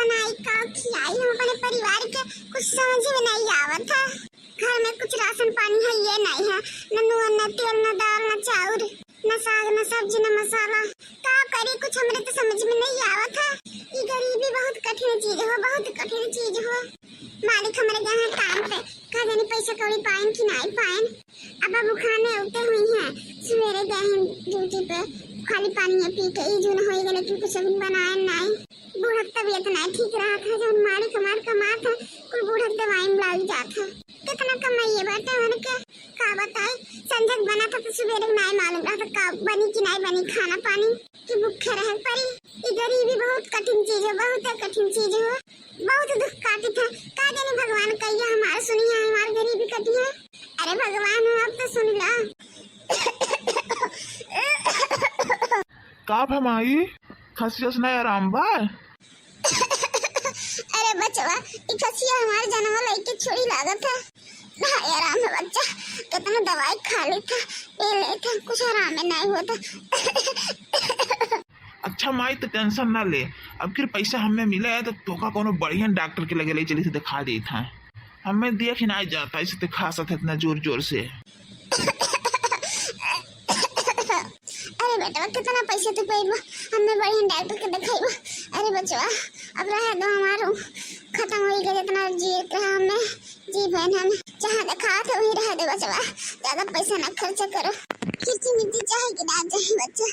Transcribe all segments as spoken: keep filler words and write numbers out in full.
नाई का खियाई हम अपने परिवार के, कुछ समझ में नहीं आवत है। घर में कुछ राशन पानी है ये नहीं है, न नून, न तेल, न दाल, न चाउर, न साग, न सब्जी, न मसाला। का करी, कुछ हमरे तो समझ में नहीं आवत है। ई गरीबी बहुत कठिन चीज हो, बहुत कठिन चीज हो। मालिक हमरे गए हैं काम पे, का जानी पैसा कौड़ी पाएन कि नहीं पाएन। अब बाबू खाने उठे हुई हैं, सवेरे गए हैं ड्यूटी पे, खाली पानी है पी के, ई जून होई गए लेकिन कुछ अभी बनाए नहीं। बूढ़ा के तबीयत नहीं ठीक रहत है, जौन मालिक हमार कमात है, कुल बूढ़ा के दवाई में लाग जात है। कितना कमाइए बाटे उनके, का बताई, संझक बना था तो सवेरे नाई मालूम रहत का बनी कि नाई बनी खाना पानी, कि भूखे रहे पड़ी। ई गरीबी बहुत कठिन चीज है, बहुत कठिन चीज है, बहुत दुख काटी था। का जाने भगवान कहिया हमार सुनी है, हमार गरीबी कटी है। अरे भगवान हो, अब तो सुन ला। का भा माई, खसियस नहीं आराम बा? अरे बचवा, ई खसिया हमार जनवा लइके छुरी लागत है। नहीं आराम है बच्चा, कितना दवाई खा लेत है, पी लेत है, कुछ आराम में नहीं होता। अच्छा माई, तो टेंशन ना ले, अब फिर पैसा हमें मिले है तो तोका कोनो बढ़िया डॉक्टर के लगे ले चली से दिखा देत है। हमें देख ही नहीं जाता, इसे तो खांसत है इतना जोर जोर से। अरे बेटवा, कितना पैसा तू पैबो, हमें बढ़िया डॉक्टर के दिखाइबो। अरे बचवा, अब रहे दो हमारो, खत्म हो गया जितना जी रहा हमें, जी बहन हम जहाँ दिखात है वहीं रहे दो बचवा, ज्यादा पैसा ना खर्चा करो। खिची मिची चाहे कि ना चाहे बच्चा,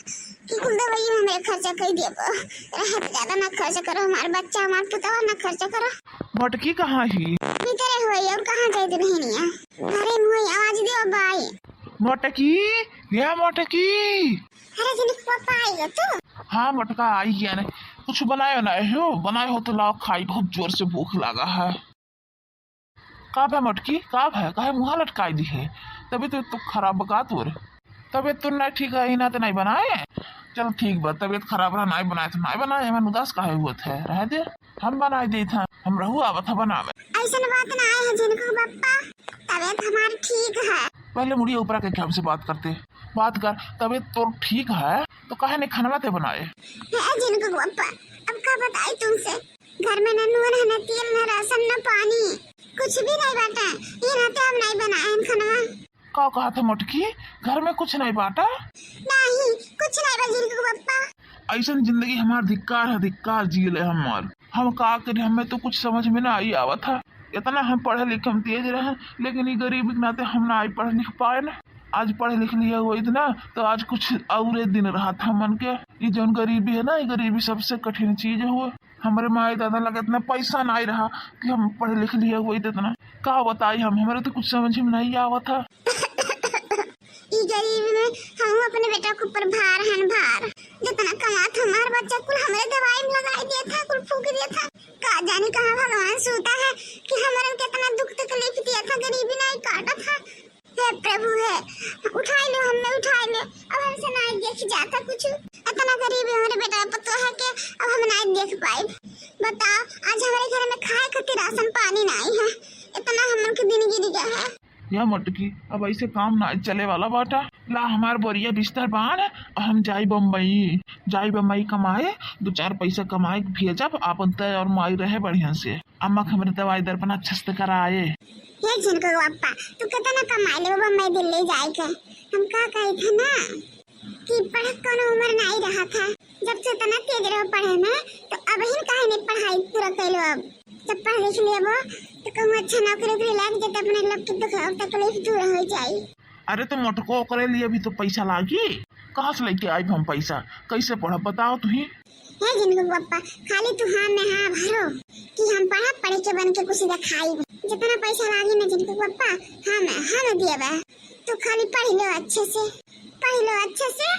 कि कुल दवाई में हमें खर्चा कर देबो, रहे तो ज्यादा ना खर्चा करो, हमार बच्चा हमार पुतवा ना खर्चा करो। मोटकी कहाँ ही? भीतरे हुई और कहाँ जाए तो नहीं निया। अरे मुँह आवाज दियो बाई। मोटकी, या मोटकी। अरे जिनके पापा आई हो तू? हाँ मोटका आई गया ने। कुछ बनायो ना हो, बनाए हो तो लाओ खाई, बहुत जोर से भूख लगा है। का भा मोटकी, का भा, काहे मुँह लटकाई दी है? तबीयत तो खराब बा का तोर? तबीयत तो ना ठीक है, ना तो नहीं बनाए। चल ठीक बा, तबीयत खराब रहा, नहीं बनाए तो नहीं बनाए, एमन उदास काहे हुआ थे, रह दे। हम बनाई देत हन, हम रहू आवत ह बनावे। ऐसन बात ना है झिनकू बप्पा, तबीयत हमार ठीक है। पहले मुड़िया ऊपर आके हमसे बात करते, बात कर, तबीयत तो ठीक है तो काहे नहीं खाना ते बनाए? हे झिनकू बप्पा, अब का बताई तुमसे, घर में न नून है, न तेल, न राशन, न पानी, कुछ भी नहीं बाटे। ये नाते हम नहीं बनाए हैं खाना। का कहा था मोटकी, घर में कुछ नहीं बाटा? नहीं, कुछ नहीं बा झिनकू बप्पा। ऐसन जिंदगी हमार धिक्कार है, धिक्कार जियले हमार। हम का करी, हमें तो कुछ समझ में ना आई आवत है। इतना हम पढ़े लिखे हम तेज रहे, लेकिन ये गरीबी के नाते हम ना आई पढ़ लिख पाए ना। आज पढ़ लिख लिया हुआ इतना, तो आज कुछ औरे दिन रहा था मन के। ये जौन गरीबी है ना, ये गरीबी सबसे कठिन चीज हुआ। हमरे माई दादा लगे इतना पैसा नाई रहा कि हम पढ़े लिख लिया हुआ इतना। का बताई हम, हमरे तो कुछ समझ में नहीं आवत है। ई गरीब में हम अपने बेटा के ऊपर भार हन, भार। जितना कमात हमार बच्चा कुल हमरे दवाई में लगाई दिया था, कुल फूक दिया था। का जाने कहाँ भगवान सूता है कि हमरे कितना दुख तकलीफ दिया था, गरीबी नहीं काटा था। हे प्रभु हे, उठाई लो, हमें उठाई लो। अब हमसे ना देख जाता कुछ। इतना गरीब है हमरे बेटा पतोह है के अब हम ना देख पाइब। बताओ, आज हमारे घर में खाए खातिर राशन पानी नहीं है, इतना हमन के दिन गिर गया है। या मोटकी, अब ऐसे काम ना चले वाला बाटा। ला हमार बोरिया बिस्तर बांध, हम जाई बम्बई, जाई बम्बई कमाए, दो चार पैसा कमाए के भेजब, आपन तय और माई रहे बढ़िया से। अम्मा के हमरे दवाई दर्पण अच्छे से कराए। ये झिनकू बप्पा, तू कितना कमाई लेबो बम्बई दिल्ली जाए के? हम का कही थे ना कि पढ़े के कोनो उम्र नहीं रहा था। जब से इतना तेज रहो पढ़े में, तो अब ही काहे नहीं पढ़ाई पूरा कैलो? अब जब पढ़ लिख लेबो, तो कहूँ अच्छा नौकरी उकरी लाग जाए, तो अपने लोग के दुख और तकलीफ दूर हो जाई। अरे तो मोटको, ओकरे लिए भी तो पैसा लागी, कहाँ से लेके आइब हम पैसा? कैसे पढ़ब बताओ तुही? हे झिनकू बप्पा, खाली तू हाँ में हाँ भरो कि हम पढ़ब, पढ़ के बन के कुछ दिखाइब। जितना पैसा लागी ना झिनकू बप्पा, हाँ में हाँ में दियबा। तू खाली पढ़ लो अच्छे से, पढ़ लो अच्छे से,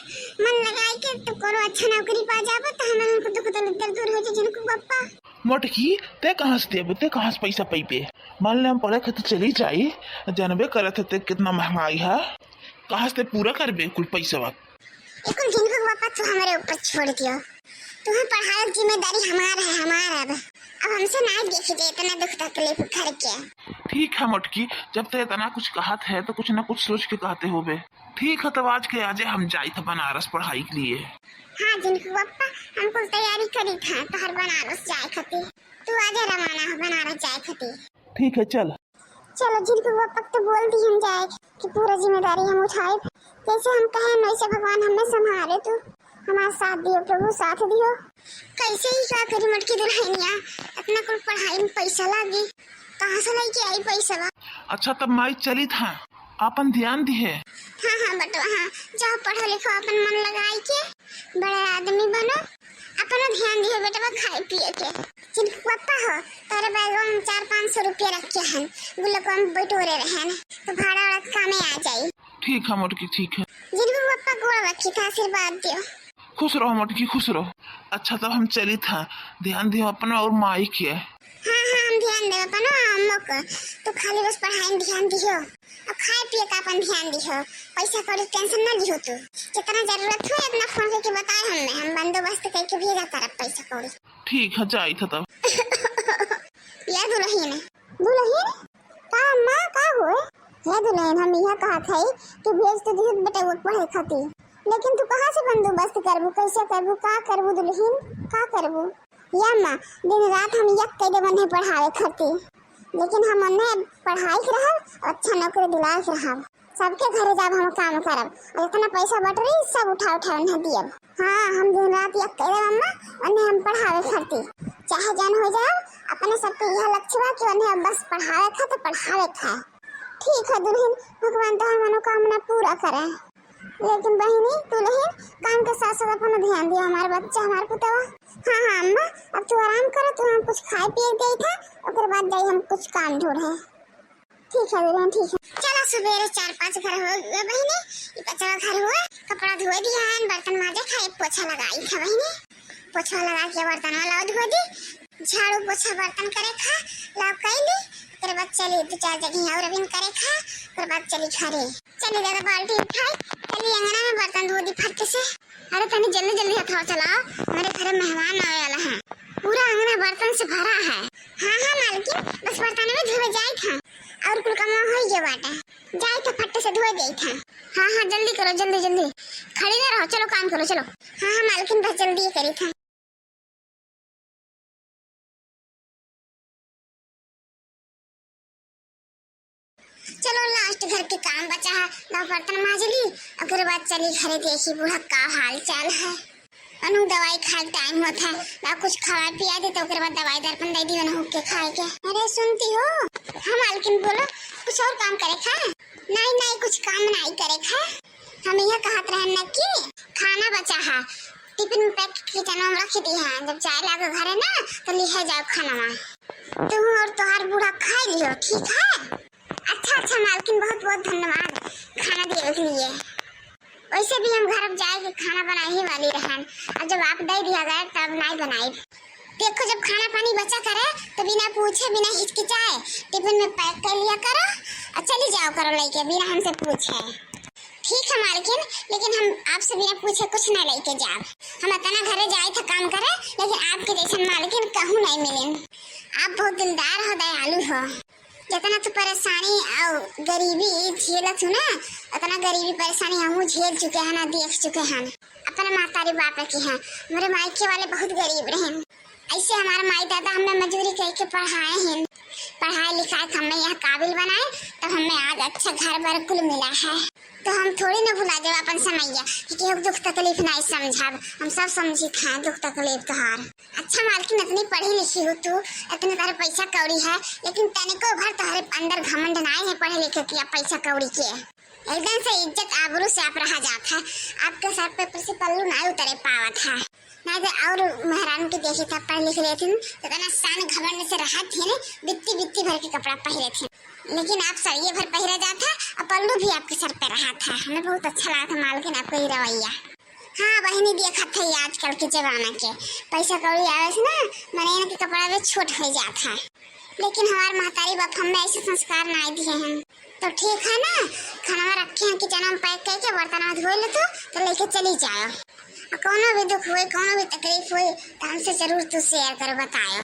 मन लगाई के तो कोनो अच्छा नौकरी पा जाबो तो हमारे उनको दुख दर्द दूर हो जाए झिनकू बप्पा। मोटकी, ते कहाँ से देबे, ते कहाँ से पैसा पैबे? मान ले हम पढ़े खातिर चली जाई, जानबे करत है ते कितना महंगाई है, कहाँ से ते पूरा करबे कुल पैसवा? ये कुल झिनकू बप्पा तू हमारे ऊपर छोड़ दियो, तुम्हें पढ़ाई की जिम्मेदारी हमार है, हमार अब। अब हमसे ना देखे जाए इतना दुख तकलीफ घर के। ठीक है मोटकी, जब ते इतना कुछ कहत है तो कुछ ना कुछ सोच के कहते होबे। ठीक है, तब आज के आजे हम जाइत है बनारस पढ़ाई के लिए। हाँ झिनकू बप्पा, हम कुल तैयारी करी था तोहर बनारस जाए खातिर। तू आजा, रवाना हो बनारस जाए खातिर। ठीक है, चल। चलो, झिनकू पप्पा के तो बोल दी हम जाए कि पूरा जिम्मेदारी हम उठाए। जैसे हम कहे वैसे भगवान हमें संभाले तू, हमारा साथ दियो प्रभु, साथ दियो। कैसे ही का करी मोटकी दुल्हनिया, इतना कुल पढ़ाई में पैसा लागी, कहाँ से लेके आई पैसा? अच्छा, तब माई चली था, अपन ध्यान दिहे। हाँ, हाँ, बेटवा, हाँ, जाओ पढ़ो लिखो, अपन मन लगाई के बड़े आदमी बनो, अपनो ध्यान दिहो बेटवा खाए पिए के। झिनकू पप्पा हो, तोरे बैगवा में चार पाँच सौ रुपया रखे हन, गुल्लकवा में बटोरे रहन, तो भाड़ा वाड़ा के कामे आ जाई। ठीक है मोटकी, ठीक है। झिनकू पप्पा गोड़ रखी था, आशीर्वाद दियो। खुश रहो मोटकी, खुश रहो। अच्छा, तब हम चली था, ध्यान दिहो अपना और माई के। हाँ, हाँ, हम ध्यान देब अपनो अम्मो को। तू खाली बस पढ़ाई में ध्यान दिहो और खाए पिए का अपन ध्यान दिहो। पैसा कौड़ी tension ना लिहो तू। जितना जरूरत हो, इतना फोन करके बताए हमें, हम बंदोबस्त करके भेजा करब पैसा कौड़ी। ठीक है, जाई था तब। या दुल्हन। दुल्हन? का अम्मा, का हुए? हे दुल्हन, हम यह कहत हई कि भेज तो दिहत बेटवा के पढ़े खातिर, लेकिन तू कहाँ से बंदोबस्त करबू, कैसे करबू, का करबू दुल्हन, का करबू? या माँ, दिन रात हम यक कइ देबन है पढ़ावे खातिर, लेकिन हम ओन्हे पढ़ाई के रहब, अच्छा नौकरी दिलाए के रहब, सबके घरे जाब हम काम करब, और जितना पैसा बटरी सब उठा उठा ओन्हे दियब। हाँ, हम दिन रात यक कइ देब अम्मा, ओन्हे हम पढ़ावे खातिर, चाहे जौन हो जाए, अपने सबके यह लक्ष्य बा कि ओन्हे बस पढ़ावे खातिर पढ़ावे खाए। ठीक है दुल्हन, भगवान तोहर मनोकामना पूरा करे। लेकिन बहिनी, दुल्हन, काम के साथ साथ अपना ध्यान दियो, हमार बच्चा, हमार पुतवा। हाँ, हाँ, अम्मा, अब तू आराम करो, तू हम कुछ खाए पिए के देई था, ओकर बाद जाई हम कुछ काम ढूंढे। ठीक है दुल्हन, ठीक है। चला, सुबेरे चार पाँच घर हो गए बहिनी, ई कचरा घर हुआ, कपड़ा धोए दिया है, बर्तन माजे, खाए पोछा लगाई था बहिनी, पोछा लगा के बर्तन वाला धो दी, झाड़ू पोछा बर्तन करे खा, लाओ कइली, ओकर बाद चली दो चार जगह और अभी करे खा, ओकर बाद चली घरे। चली दादा बाल्टी उठाई, चली अंगना में बर्तन धो दी फट से। अरे तनी जल्दी जल्दी हथवा चलाओ, हमारे घरे मेहमान आवे वाला है। पूरा अंगना बर्तन से भरा है। हाँ हाँ मालकिन, बस बर्तन में धोवे जाए था और कुल कमवा हो गया बाटे। जाए था फट से धोए जाए था। हाँ हाँ जल्दी करो, जल्दी जल्दी, खड़ी ना रहो, चलो काम करो, चलो। हाँ हाँ मालकिन, बस जल्दी ही करी था। चलो last घर के काम बचा है, ना बर्तन माज ली, ओकरे बाद चली घरे, देखी बूढ़ा का हाल चाल है। अनु दवाई खाए के time होत है, ना कुछ खवा पिया दे तो ओकरे बाद दवाई दर्पण दे दी ओनहु के खाए के। अरे सुनती हो, हाँ मालकिन बोलो, कुछ और काम करे खा? नहीं नहीं, कुछ काम नहीं करे खा, हम यह कहत रहन ना कि खाना बचा है, टिफिन में पैक के चना हम रख दी हैं, जब जाए लागो घरे ना तो लिहे जाओ खाना। तू और तोहार बूढ़ा खाए लियो, ठीक है? अच्छा अच्छा मालकिन, बहुत बहुत धन्यवाद खाना देवे के लिए। वैसे भी हम घर अब जाए के खाना बनाए ही वाली रहन, और जब आप दे दिया गए तब नहीं बनाए। देखो जब खाना पानी बचा करे तो बिना पूछे बिना हिचकिचाए टिफिन में पैक कर लिया करो और चली जाओ करो लेके बिना हमसे पूछे। ठीक है मालकिन, लेकिन हम आपसे बिना पूछे कुछ ना लेके जाब। हम इतना घरे जाए थे काम करे, लेकिन आपके जैसन मालकिन कहूँ नहीं मिलिन। आप बहुत दिलदार हो, दयालु हो। जितना तू परेशानी और गरीबी झेलत हो ना, उतना गरीबी परेशानी हमहू झेल चुके हैं ना, देख चुके हैं अपने महतारी बाप के हैं। हमारे मायके वाले बहुत गरीब रहे, ऐसे हमारे माई दादा हमें मजूरी करके पढ़ाए हैं, पढ़ाए लिखाए के हमें यह काबिल बनाए, तब हमें आज अच्छा घर बर कुल मिला है। तो हम थोड़ी ना भुला जाब अपन समैया कि केहू के दुख तकलीफ नहीं समझाब, हम सब समझी खाए दुख तकलीफ तोहार। अच्छा मालकिन, इतनी पढ़ी लिखी हो तू, इतने तारे पैसा कौड़ी है, लेकिन तनिको भर तोहरे अंदर घमंड नहीं है पढ़े लिखे के या पैसा कौड़ी के। एकदम से इज्जत आबरू से आप रहा जात है, आपके सर पे ऊपर से पल्लू नहीं उतरे पावत है। ना तो और मेहरान के देखे था पढ़ लिख लेथिन तो इतना शान घमंड से रहत थे ने, बित्ती बित्ती भर के कपड़ा पहिरे थे, लेकिन आप सड़िए भर पहिरा जात है और पल्लू भी आपके सर पे रहत है। हमें बहुत अच्छा लगा था मालकिन आपका ये रवैया। हाँ बहिनी, देखत है आजकल के जमाना के पैसा कौड़ी आवे से ना मनैन के कपड़ा भी छोट हो जात है, लेकिन हमार महतारी बाप हमें ऐसे संस्कार नहीं दिए हैं। तो ठीक है ना, खाना रखे हैं किचन में पैक करके, बर्तन में धो ले तू, तो लेके चली जाओ। और कोनो भी दुख होए, कोनो भी तकलीफ होए, तो हमसे जरूर तू शेयर कर बताओ।